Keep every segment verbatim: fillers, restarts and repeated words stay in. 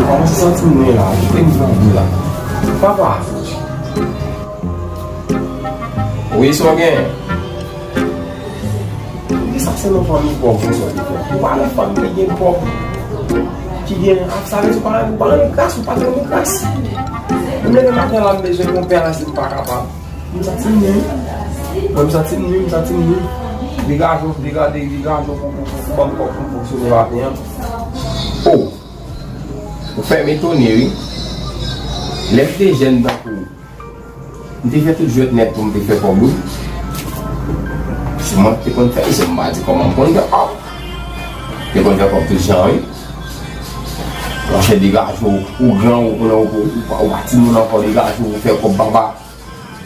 Kòman se santi m ye la? Kite m tranble la. Papa. Wi, sa w gen? Kisa se nan fanmi pòv konsa w te fè? Ou pa nan fanmi ki gen pòv, ki gen, sa vle di ou pa, ou pa renmen kras, ou pa renmen kras. Menm leve maten la, m bezwen konpè la, si m pa kapab. M santi m nwi. Mwen, m santi m nwi, m santi m nwi. Degaje w, dega-, de-, degaje w pou, pou, pou, pou ban m kòb pou m fonksyone maten an. O! Ou fè m etone, wi. Lè m te jèn tankou w, m te fè tout jwèt nèt pou m te fè kòb, wi. Se mwen ki te konn fè, se m pa di kòman m konn fè kòb. M te konn fè kòb tout jan, wi. Monchè, degaje w, ou gran, ou konnen ou, ou, ou, ou pa timoun ankò, degaje w, ou fè kòb, papa.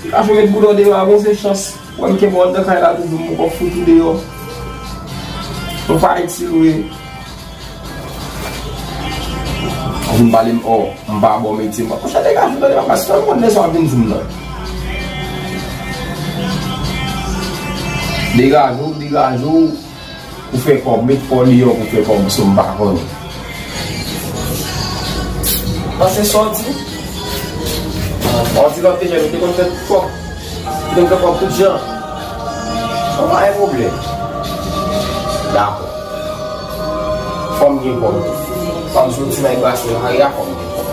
Degaje w, met boudon deyò a, bon, se chans. Ou wè m kenbe w anndan kay la toujou, m poko fout ou deyò. Ou pa itil, wi. Ou vin pale m, o, m pa bon metye, m pa, monchè, degaje w, tande, papa, si w konn lè sa w ap vin di m nan. Degaje w, degaje w. Pou fè kòb, met kò deyò pou fè kòb, sou m pa konn. Paske sa w di, w di lòt te jèn, ou te konn fè kòb, ou te konn fè kòb tout jan. Sa pa gen pwoblèm. Dakò. Fò m gen kòb. Fò m soti nan brase lari a, fò m gen kòb.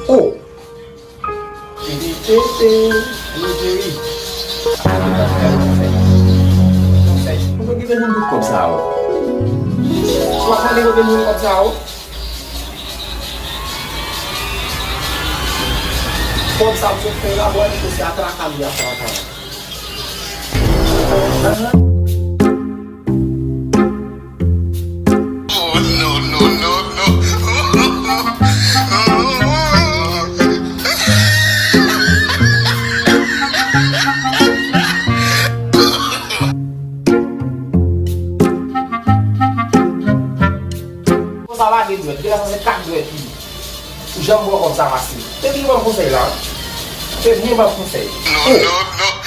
O! Mwen gen bezwen tout kòb sa yo. Ou pa konnen kote m jwenn kòb sa yo? Kòb sa m sot fè la, bò, se a traka m ye, a traka m. Konsa pa gen dwèt, gen la sa se kat dwèt li. Ou janm pran kòb sa fasil. Te byen ban m konsèy la. Te byen ban m konsèy. Oh!